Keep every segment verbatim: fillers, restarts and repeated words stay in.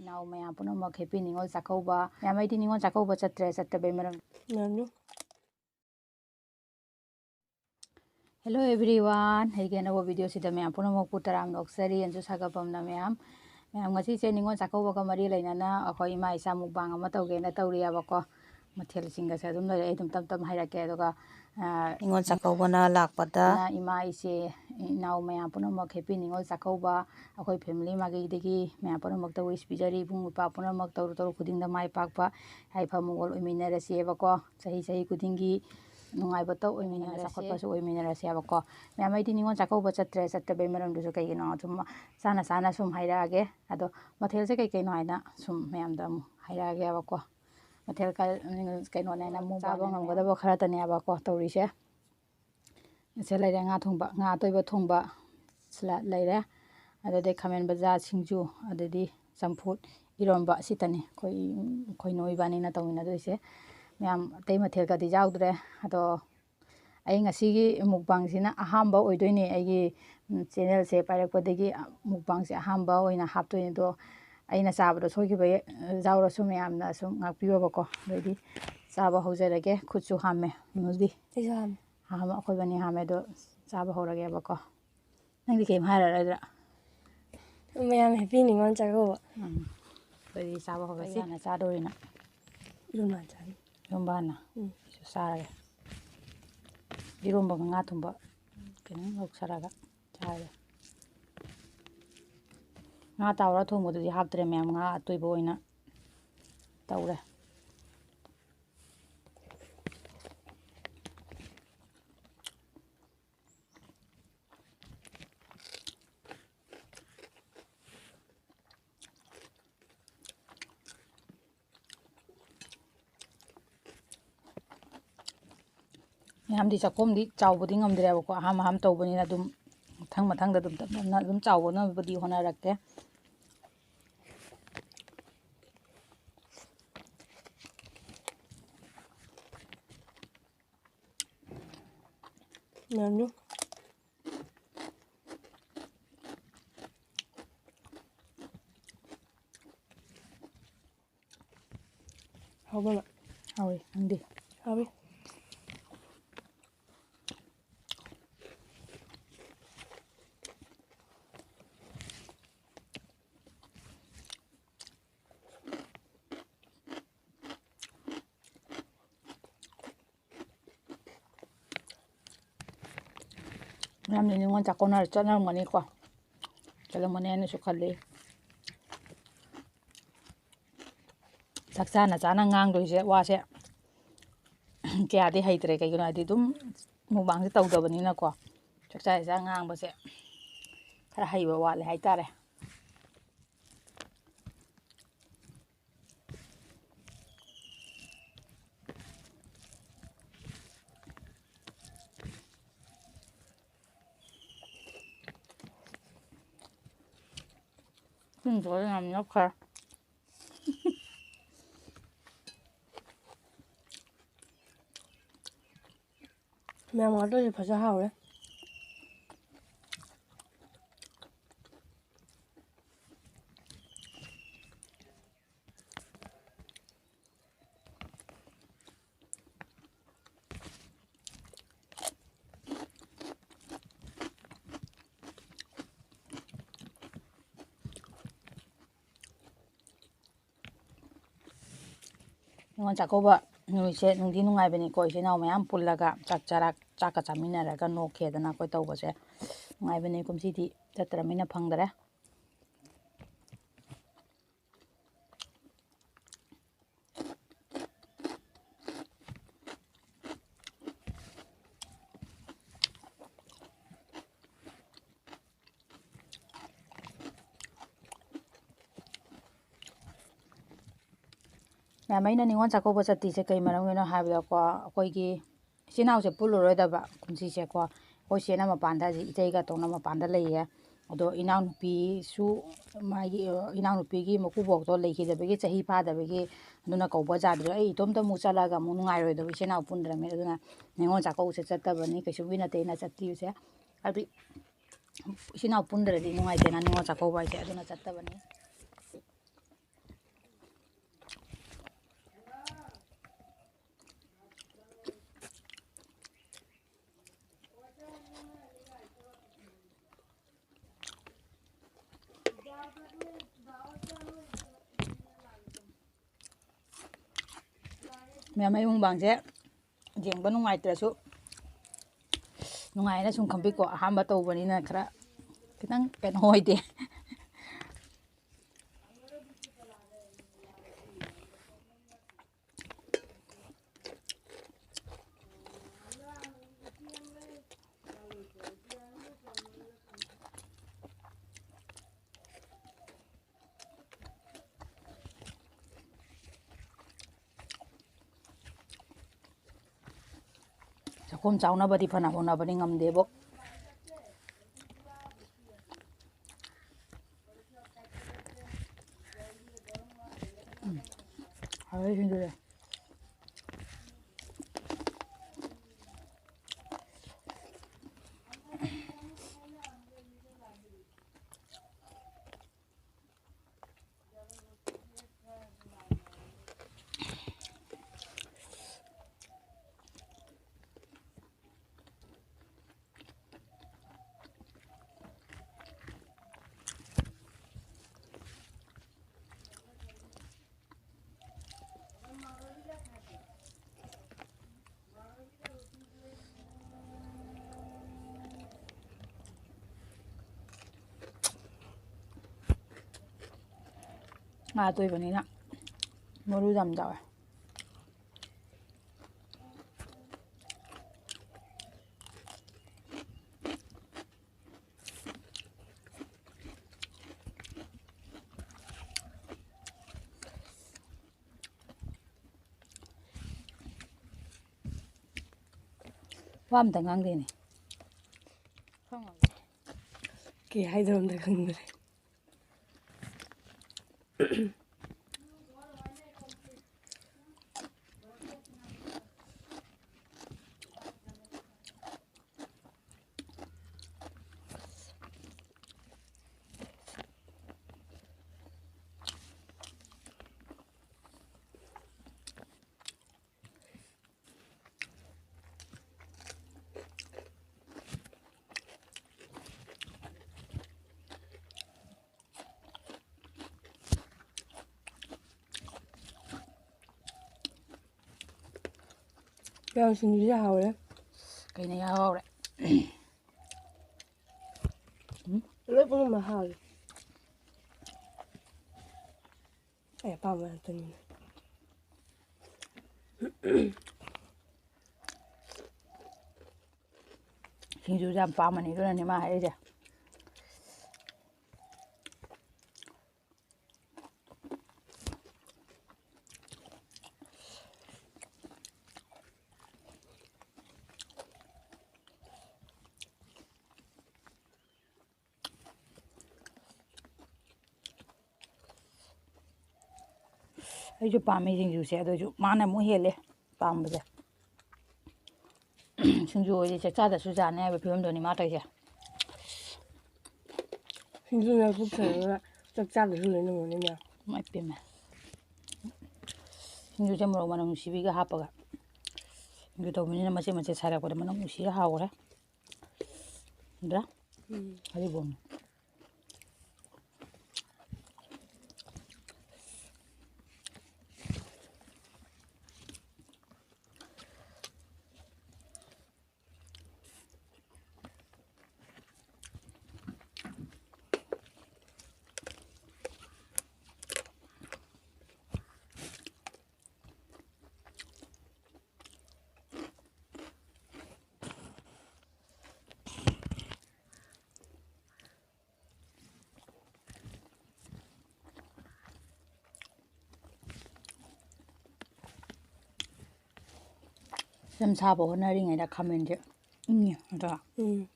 ꯏꯅꯥꯎ ꯃꯌꯥꯝ ꯄꯨꯝꯅꯃꯛ happy ꯅꯤꯉꯣꯜ ꯆꯥꯛꯀꯧꯕ꯫ ꯃꯌꯥꯝ, ꯑꯩꯗꯤ ꯅꯤꯉꯣꯜ ꯆꯥꯛꯀꯧꯕ ꯆꯠꯇ꯭ꯔꯦ, ꯆꯠꯇꯕꯩ ꯃꯔꯝ꯫ ꯃꯌꯥꯝꯅ Hello everyone, ꯑꯩꯒꯤ ꯑꯅꯧꯕ video ꯁꯤꯗ ꯃꯌꯥꯝ ꯄꯨꯝꯅꯃꯛꯄꯨ ꯇꯔꯥꯝꯅ ꯑꯣꯛꯆꯔꯤ꯫ ꯑꯟꯖꯨ ꯁꯥꯒꯕꯝꯅ ꯃꯌꯥꯝ꯫ ꯃꯌꯥꯝ, ꯉꯁꯤꯁꯦ ꯅꯤꯉꯣꯜ ꯆꯥꯛꯀꯧꯕꯒ ꯃꯔꯤ ꯂꯩꯅꯅ ꯑꯩꯈꯣꯏ ꯏꯃꯥ ꯏꯆꯥ mukbang ꯑꯃ ꯇꯧꯒꯦꯅ ꯇꯧꯔꯤꯑꯕꯀꯣ꯫ ꯃꯊꯦꯜꯁꯤꯡꯒꯁꯦ ꯑꯗꯨꯝ ꯂꯩꯔꯦ, ꯑꯩ ꯑꯗꯨꯝ ꯇꯞ ꯇꯞꯅ ꯍꯥꯏꯔꯛꯀꯦ꯫ ꯑꯗꯨꯒ, ꯑ, ꯅꯤꯉꯣꯜ ꯆꯥꯛꯀꯧꯕꯅ ꯂꯥꯛꯄꯗ ꯏꯃꯥ, ꯏꯆꯦ, ꯏꯅꯥꯎ ꯃꯌꯥꯝ ꯄꯨꯝꯅꯃꯛ happy ꯅꯤꯉꯣꯜ ꯆꯥꯛꯀꯧꯕ꯫ ꯑꯩꯈꯣꯏ family ꯃꯥꯏꯀꯩꯗꯒꯤ ꯃꯌꯥꯝ ꯄꯨꯝꯅꯃꯛꯇ wish ꯄꯤꯖꯔꯤ꯫ ꯏꯕꯨꯡ ꯏꯄ꯭ꯋꯥ ꯄꯨꯝꯅꯃꯛ ꯇꯧꯔꯨ ꯇꯧꯔꯨ ꯈꯨꯗꯤꯡꯗ ꯃꯥꯏ ꯄꯥꯛꯄ, ꯌꯥꯏꯐꯕ ꯃꯪꯒꯣꯜ ꯑꯣꯏꯃꯤꯟꯅꯔꯁꯦꯕꯀꯣ꯫ ꯆꯍꯤ ꯆꯍꯤ ꯈꯨꯗꯤꯡꯒꯤ ꯅꯨꯡꯉꯥꯏꯕꯇ ꯑꯣꯏꯃꯤꯟꯅꯔꯁꯦ, ꯆꯥꯎꯈꯠꯄꯁꯨ ꯑꯣꯏꯃꯤꯟꯅꯔꯁꯦꯕꯀꯣ꯫ ꯃꯌꯥꯝ, ꯑꯩꯗꯤ ꯅꯤꯉꯣꯜ ꯆꯥꯛꯀꯧꯕ ꯆꯠꯇ꯭ꯔꯦ, ꯆꯠꯇꯕꯩ ꯃꯔꯝꯗꯨꯁꯨ ꯀꯩꯒꯤꯅꯣ ꯁꯨꯝ ꯆꯥꯅ ꯆꯥꯅ ꯁꯨꯝ ꯍꯥꯏꯔꯛꯑꯒꯦ꯫ ꯑꯗꯣ ꯃꯊꯦꯜꯁꯦ ꯀꯩ ꯀꯩꯅꯣ ꯍꯥꯏꯅ ꯁꯨꯝ ꯃꯌꯥꯝꯗ ꯑꯃꯨꯛ ꯍꯥꯏꯔꯛꯑꯒꯦꯕꯀꯣ꯫ ꯃꯊꯦꯜ ꯀ-, ꯀꯩꯅꯣꯅꯦꯅ ꯑꯃꯨꯛ ꯆꯥꯕ ꯉꯝꯒꯗꯕ ꯈꯔꯇꯅꯦꯕꯀꯣ ꯇꯧꯔꯤꯁꯦ꯫ ꯁꯦ ꯂꯩꯔꯦ, ꯉꯥ ꯊꯣꯡꯕ, ꯉꯥ ꯑꯇꯣꯏꯕ ꯊꯣꯡꯕ ꯁꯤꯂ-, ꯂꯩꯔꯦ꯫ ꯑꯗꯨꯗꯩ ꯈꯥꯃꯦꯟ ꯕꯖꯥ ꯁꯤꯡꯖꯨ, ꯑꯗꯩꯗꯤ ꯆꯝꯐꯨꯠ, ꯏꯔꯣꯝꯕ, ꯁꯤꯇꯅꯤ ꯑꯩꯈꯣꯏ, ꯑꯩꯈꯣꯏ ꯅꯣꯏ ꯏꯕꯥꯅꯤꯅ ꯇꯧꯃꯤꯟꯅꯗꯣꯏꯁꯦ꯫ ꯃꯌꯥꯝ ꯑꯇꯩ ꯃꯊꯦꯜꯒꯗꯤ ꯌꯥꯎꯗ꯭ꯔꯦ꯫ ꯑꯗꯣ ꯑꯩ ꯉꯁꯤꯒꯤ mukbangꯁꯤꯅ ꯑꯍꯥꯟꯕ ꯑꯣꯏꯗꯣꯏꯅꯦ꯫ ꯑꯩꯒꯤ, ꯎꯝ, channelꯁꯦ ꯄꯥꯏꯔꯛꯄꯗꯒꯤ, ꯑ, mukbangꯁꯦ ꯑꯍꯥꯟꯕ ꯑꯣꯏꯅ ꯍꯥꯞꯇꯣꯏꯅꯦ꯫ ꯑꯗꯣ ꯑꯩꯅ ꯆꯥꯕꯗ ꯁꯣꯏꯈꯤꯕ ꯌꯥ-, ꯌꯥꯎꯔꯁꯨ ꯃꯌꯥꯝꯅ ꯁꯨꯝ ꯉꯥꯛꯄꯤꯌꯣꯕꯀꯣ꯫ ꯑꯗꯩꯗꯤ ꯆꯥꯕ ꯍꯧꯖꯔꯒꯦ꯫ ꯈꯨꯠꯁꯨ ꯍꯥꯝꯃꯦ꯫ ꯅꯨꯗꯤ ꯑꯩꯁꯨ ꯍꯥꯝꯃꯦ꯫ ꯍꯥꯝꯃ-, ꯑꯩꯈꯣꯏ ꯕꯥꯅꯤ ꯍꯥꯝꯃꯦ꯫ ꯑꯗꯣ ꯆꯥꯕ ꯍꯧꯔꯒꯦꯕꯀꯣ꯫ ꯅꯪꯗꯤ ꯀꯩꯝ ꯍꯥꯏꯔꯔꯣꯏꯗ꯭ꯔꯥ? ꯃꯌꯥꯝ happy ꯅꯤꯉꯣꯜ ꯆꯥꯛꯀꯧꯕ꯫ ꯎꯝ꯫ ꯑꯩꯈꯣꯏꯗꯤ ꯆꯥꯕ ꯍꯧꯔꯁꯤ꯫ ꯀꯩ ꯍꯥꯟꯅ ꯆꯥꯗꯣꯔꯤꯅꯣ? ꯏꯔꯣꯟꯕ ꯍꯥꯟꯅ ꯆꯥꯅꯤ꯫ ꯏꯔꯣꯟꯕ ꯍꯥꯟꯅ? ꯎꯝ꯫ ꯑꯩꯁꯨ ꯆꯥꯔꯒꯦ꯫ ꯏꯔꯣꯟꯕꯒ ꯉꯥ ꯊꯣꯡꯕ ꯈꯤꯇꯪ ꯂꯧꯊꯔꯒ ꯆꯥꯔꯒꯦ꯫ ꯉꯥ ꯇꯥꯎꯔ ꯊꯣꯡꯕꯗꯨꯗꯤ ꯍꯥꯞꯇ꯭ꯔꯦ ꯃꯌꯥꯝ, ꯉꯥ ꯑꯇꯣꯏꯕ ꯑꯣꯏꯅ ꯇꯧꯔꯦ꯫ ꯃꯌꯥꯝꯗꯤ ꯆꯥꯛꯈꯣꯝꯗꯤ ꯆꯥꯎꯕꯗꯤ ꯉꯝꯗ꯭ꯔꯦꯕꯀꯣ, ꯑꯍꯥꯝ ꯑꯍꯥꯝ ꯇꯧꯕꯅꯤꯅ ꯑꯗꯨꯝ ꯃꯊꯪ ꯃꯊꯪꯗ ꯑꯗꯨꯝ ꯇꯞ ꯇꯞꯅ ꯑꯗꯨꯝ ꯆꯥꯎꯅꯕꯗꯤ ꯍꯣꯠꯅꯔꯛꯀꯦ꯫ ꯃꯌꯥꯝꯗꯨ꯫ ꯍꯥꯎꯕ꯭ꯔꯕ? ꯍꯥꯎꯋꯦ, ꯅꯪꯗꯤ? ꯍꯥꯎꯋꯤ꯫ ꯃꯌꯥꯝꯗꯤ ꯅꯤꯉꯣꯜ ꯆꯥꯛꯀꯧꯅ ꯆꯠꯅꯔꯝꯒꯅꯤꯀꯣ? ꯆꯠꯂꯝꯒꯅꯤ ꯍꯥꯏꯅꯁꯨ ꯈꯜꯂꯤ꯫ ꯆꯥꯛ ꯆꯥꯅ ꯆꯥꯅ ꯉꯥꯡꯗꯣꯏꯁꯦ ꯋꯥꯁꯦ ꯀꯌꯥꯗꯤ ꯍꯩꯇ꯭ꯔꯦ꯫ ꯀꯩꯒꯤꯅꯣ ꯍꯥꯏꯗꯤ ꯑꯗꯨꯝ ꯃꯨꯛꯕꯥꯡꯁꯦ ꯇꯧꯗꯕꯅꯤꯅꯀꯣ꯫ ꯆꯥꯛ ꯆꯥ ꯆꯥ ꯉꯥꯡꯕꯁꯦ ꯈꯔ ꯍꯩꯕ ꯋꯥꯠꯂꯦ ꯍꯥꯏꯇꯥꯔꯦ꯫ ꯁꯤꯡꯗꯣ ꯌꯥꯝ ꯅꯞꯈ꯭ꯔꯦ꯫ ꯃꯌꯥꯝ ꯉꯥꯗꯣꯏꯁꯦ ꯐꯖ ꯍꯥꯎꯔꯦ꯫ ꯅꯤꯉꯣꯜ ꯆꯥꯛꯀꯧꯕ ꯅꯨꯃꯤꯠꯁꯦ ꯅꯨꯡꯗꯤ ꯅꯨꯡꯉꯥꯏꯕꯅꯤꯀꯣ, ꯏꯆꯤꯜ ꯏꯅꯥꯎ ꯃꯌꯥꯝ ꯄꯨꯜꯂꯒ ꯆꯥꯛ ꯆꯔꯥ, ꯆꯥꯛꯀ ꯆꯥꯃꯤꯟꯅꯔꯒ ꯅꯣꯛꯈꯦꯗꯅ ꯑꯩꯈꯣꯏ ꯇꯧꯕꯁꯦ ꯅꯨꯡꯉꯥꯏꯕꯅꯤ꯫ ꯀꯨꯝꯁꯤꯗꯤ ꯆꯠꯇ꯭ꯔꯃꯤꯅ ꯐꯪꯗꯔꯦ꯫ ꯃꯌꯥꯝ, ꯑꯩꯅ ꯅꯤꯉꯣꯜ ꯆꯥꯛꯀꯧꯕ ꯆꯠꯇ꯭ꯔꯤꯁꯦ ꯀꯩ ꯃꯔꯝꯒꯤꯅꯣ ꯍꯥꯏꯕꯗꯀꯣ, ꯑꯩꯈꯣꯏꯒꯤ ꯏꯆꯤꯜ ꯏꯅꯥꯎꯁꯦ ꯄꯨꯜꯂꯨꯔꯣꯏꯗꯕ ꯀꯨꯝꯁꯤꯁꯦꯀꯣ꯫ ꯑꯩꯈꯣꯏ ꯆꯦꯅ ꯃꯄꯥꯟꯗ, ꯍꯧꯖꯤꯛ ꯏꯇꯩꯒ ꯇꯧꯅ ꯃꯄꯥꯟꯗ ꯂꯩꯌꯦ꯫ ꯑꯗꯣ ꯏꯅꯥꯎꯅꯨꯄꯤꯁꯨ, ꯃꯥꯒꯤ, ꯏꯅꯥꯎꯅꯨꯄꯤꯒꯤ ꯃꯀꯨꯕꯣꯛꯇꯣ ꯂꯩꯈꯤꯗꯕꯒꯤ, ꯆꯍꯤ ꯐꯥꯗꯕꯒꯤ, ꯑꯗꯨꯅ ꯀꯧꯕ ꯌꯥꯗ꯭ꯔꯦ꯫ ꯑꯩ ꯏꯇꯣꯝꯇ ꯑꯃꯨꯛ ꯆꯠꯂꯒ ꯑꯃꯨꯛ ꯅꯨꯡꯉꯥꯏꯔꯣꯏꯗꯕ, ꯏꯆꯤꯜ ꯏꯅꯥꯎ ꯄꯨꯟꯗ꯭ꯔꯕꯅꯤꯅ꯫ ꯑꯗꯨꯅ ꯅꯤꯉꯣꯜ ꯆꯥꯛꯀꯧꯕꯁꯦ ꯆꯠꯇꯕꯅꯤ, ꯀꯩꯁꯨꯒꯤ ꯅꯠꯇꯦ ꯑꯩꯅ ꯆꯠꯇ꯭ꯔꯤꯕꯁꯦ꯫ ꯍꯥꯏꯕꯗꯤ ꯏꯆꯤꯜ ꯏꯅꯥꯎ ꯄꯨꯟꯗ꯭ꯔꯗꯤ ꯅꯨꯡꯉꯥꯏꯇꯦꯅ ꯅꯤꯉꯣꯜ ꯆꯥꯛꯀꯧꯕ ꯍꯥꯏꯁꯦ, ꯑꯗꯨꯅ ꯆꯠꯇꯕꯅꯤ꯫ ꯃꯌꯥꯝ ꯑꯌꯨꯛ ꯃꯨꯛꯕꯥꯡꯁꯦ ꯌꯦꯡꯕ ꯅꯨꯡꯉꯥꯏꯇ꯭ꯔꯁꯨ, ꯅꯨꯡꯉꯥꯏꯅ ꯁꯨꯝ ꯈꯟꯕꯤꯀꯣ꯫ ꯑꯍꯥꯟꯕ ꯇꯧꯕꯅꯤꯅ ꯈꯔ ꯈꯤꯇꯪ ꯀꯩꯅꯣ ꯑꯣꯏꯗꯦ꯫ ꯆꯥꯛꯈꯣꯝ ꯆꯥꯎꯅꯕꯗꯤ ꯐꯅ ꯍꯣꯠꯅꯕꯅꯤ, ꯉꯝꯗꯦꯕꯣ꯫ ꯎꯝ꯫ ꯍꯥꯎꯋꯦ ꯁꯤꯡꯖꯨꯁꯦ꯫ ꯉꯥ ꯑꯇꯣꯏꯕꯅꯤꯅ ꯃꯔꯨ ꯌꯥꯝ ꯌꯥꯎꯋꯦ꯫ ꯋꯥ ꯑꯝꯇ ꯉꯥꯡꯗꯦꯅꯦ꯫ ꯀꯩ ꯍꯥꯏꯗꯣꯏꯅꯣ ꯑꯝꯇ ꯈꯪꯗ꯭ꯔꯦ꯫ ꯄꯤꯌꯥꯡ ꯁꯤꯡꯖꯨꯁꯦ ꯍꯥꯎꯔꯦ꯫ ꯀꯩꯅ ꯌꯥꯎꯔꯦ? ꯂꯣꯏ ꯄꯨꯝꯅꯃꯛ ꯍꯥꯎꯔꯦ꯫ ꯑꯩ ꯑꯄꯥꯝꯕ ꯉꯥꯛꯇꯅꯤꯅꯦ꯫ ꯁꯤꯡꯖꯨꯁꯦ ꯌꯥꯝ ꯄꯥꯝꯃꯅꯤ, ꯑꯗꯨꯅꯅꯦ ꯃꯥ ꯍꯥꯏꯔꯤꯁꯦ꯫ ꯑꯩꯁꯨ ꯄꯥꯝꯃꯦ ꯁꯤꯡꯖꯨꯁꯦ, ꯑꯗꯨ ꯑꯣꯏꯁꯨ ꯃꯥꯅ ꯑꯃꯨꯛ ꯍꯦꯜꯂꯦ ꯄꯥꯝꯕꯁꯦ꯫ ꯁꯤꯡꯖꯨ ꯑꯣꯏꯗꯤ ꯆꯥꯛ ꯆꯥꯗꯁꯨ ꯌꯥꯅꯤ ꯍꯥꯏꯕ ꯐꯤꯕꯝꯗꯨꯅꯤ ꯃꯥ ꯇꯧꯔꯤꯁꯦ꯫ ꯁꯤꯡꯖꯨꯅ ꯄꯨꯛ ꯊꯜꯂꯒ ꯆꯥꯛ ꯆꯥꯗꯁꯨ ꯂꯩ ꯉꯝꯒꯅꯤ ꯃꯥ꯫ ꯏꯃꯥꯏ ꯄꯦꯝꯃ꯫ ꯁꯤꯡꯖꯨꯁꯦ ꯃꯣꯔꯣꯛ ꯃꯅꯝ ꯅꯨꯡꯁꯤꯕꯤꯒ ꯍꯥꯞꯄꯒ ꯁꯤꯡꯖꯨ ꯇꯧꯕꯅꯤꯅ ꯃꯆꯦꯠ ꯃꯆꯦꯠ ꯁꯥꯔꯛꯄꯗ ꯃꯅꯝ ꯅꯨꯡꯁꯤꯔ ꯍꯥꯎꯈ꯭ꯔꯦ꯫ ꯅꯠꯇ꯭ꯔꯥ? ꯎꯝ꯫ ꯍꯔꯤꯕꯣꯞꯅ꯫ ꯁꯦꯝ ꯁꯥꯕ ꯍꯣꯠꯅꯔꯤꯉꯩꯗ ꯈꯥꯃꯦꯟꯁꯦ ꯏꯪꯉꯤ, ꯅꯠꯇ꯭ꯔꯥ? ꯎꯝ꯫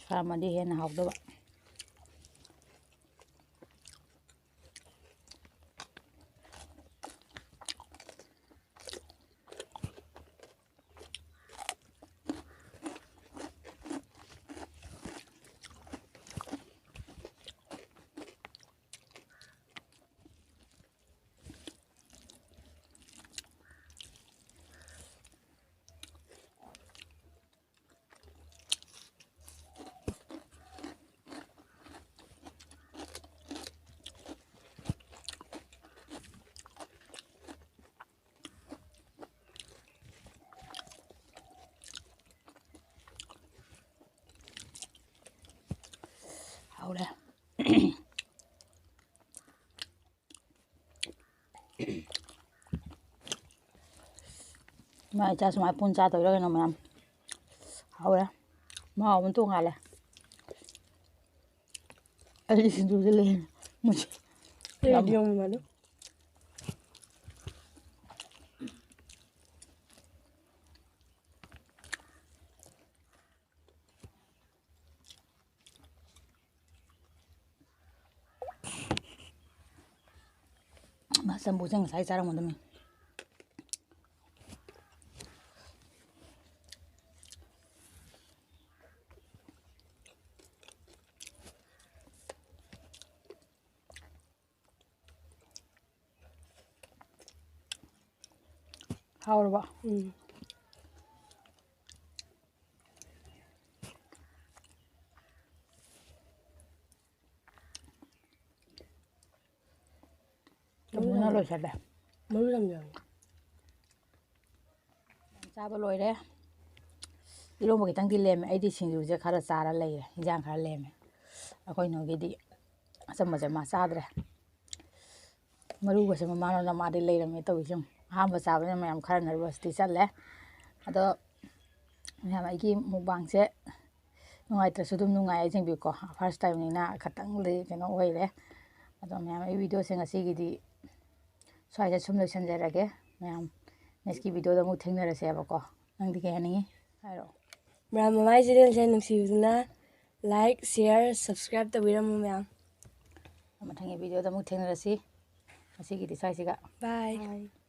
ꯁꯥꯔꯝꯃꯗꯤ ꯍꯦꯟꯅ ꯍꯥꯎꯗꯧꯕ꯫ ꯃꯥ ꯏꯆꯥ ꯁꯨꯃꯥꯏ ꯄꯨꯟ ꯆꯥꯗꯣꯏꯔꯥ ꯀꯩꯅꯣ ꯃꯌꯥꯝ? ꯍꯥꯎꯔꯦ꯫ ꯃꯍꯥꯎ ꯑꯃ ꯇꯣꯡꯉꯥꯜꯂꯦ꯫ ꯑꯩꯗꯤ ꯁꯤꯡꯖꯨꯁꯦ ꯂꯩ꯫ ꯃꯨꯟ-, ꯑꯩꯗꯤ ꯌꯥꯝ ꯌꯥꯝ ꯃꯥꯜꯂꯦ꯫ ꯃꯥ ꯆꯝꯐꯨꯠꯁꯦ ꯉꯁꯥꯏ ꯆꯥꯔꯝꯒꯗꯕꯅꯤ꯫ ꯍꯥꯎꯔꯕ? ꯎꯝ꯫ ꯆꯝꯐꯨꯠꯅ ꯂꯣꯏꯁꯜꯂꯦ꯫ ꯃꯔꯨ ꯌꯥꯝ ꯌꯥꯎꯋꯦ꯫ ꯆꯥꯕ ꯂꯣꯏꯔꯦ꯫ ꯏꯔꯣꯝꯕ ꯈꯤꯇꯪꯗꯤ ꯂꯦꯝꯃꯦ꯫ ꯑꯩꯗꯤ ꯁꯤꯡꯖꯨꯁꯦ ꯈꯔ ꯆꯥꯔ ꯂꯩꯔꯦ꯫ ꯏꯟꯖꯥꯡ ꯈꯔ ꯂꯦꯝꯃꯦ꯫ ꯑꯩꯈꯣꯏ ꯏꯅꯥꯎꯒꯤꯗꯤ ꯑꯆꯝꯕꯁꯦ ꯃꯥ ꯆꯥꯗ꯭ꯔꯦ꯫ ꯃꯔꯨꯒꯁꯦ ꯃꯃꯥ ꯂꯣꯟꯅ ꯃꯥꯗꯤ ꯂꯩꯔꯝꯃꯦ ꯇꯧꯔꯤꯁꯦ ꯌꯦꯡꯉꯨ꯫ ꯑꯍꯥꯟꯕ ꯆꯥꯕꯅꯤꯅ ꯃꯌꯥꯝ ꯈꯔ nervousꯇꯤ ꯆꯠꯂꯦ꯫ ꯑꯗꯣ ꯃꯌꯥꯝ ꯑꯩꯒꯤ mukbangꯁꯦ ꯅꯨꯡꯉꯥꯏꯇ꯭ꯔꯁꯨ ꯑꯗꯨꯝ ꯅꯨꯡꯉꯥꯏ ꯌꯦꯡꯕꯤꯌꯨꯀꯣ꯫ First timeꯅꯤꯅ ꯈꯇꯪꯗꯤ ꯀꯩꯅꯣ ꯑꯣꯏꯔꯦ꯫ ꯑꯗꯣ ꯃꯌꯥꯝ ꯑꯩ videoꯁꯦ ꯉꯁꯤꯒꯤꯗꯤ ꯁ꯭ꯋꯥꯏꯗ ꯁꯨꯝ ꯂꯣꯏꯁꯤꯟꯖꯔꯒꯦ꯫ ꯃꯌꯥꯝ nextꯀꯤ videoꯗ ꯑꯃꯨꯛ ꯊꯦꯡꯅꯔꯁꯦꯕꯀꯣ꯫ ꯅꯪꯗꯤ ꯀꯩ ꯍꯥꯏꯅꯤꯡꯉꯤ? ꯍꯥꯏꯔꯛꯑꯣ꯫ ꯃꯌꯥꯝ ꯃꯃꯥꯏ channelꯁꯦ ꯅꯨꯡꯁꯤꯕꯤꯗꯨꯅ like, share, subscribe ꯇꯧꯕꯤꯔꯝꯃꯨ ꯃꯌꯥꯝ꯫ ꯃꯊꯪꯒꯤ videoꯗ ꯑꯃꯨꯛ ꯊꯦꯡꯅꯔꯁꯤ꯫ ꯉꯁꯤꯒꯤꯗꯤ ꯁ꯭ꯋꯥꯏꯁꯤꯒ꯫ Bye꯫ Bye꯫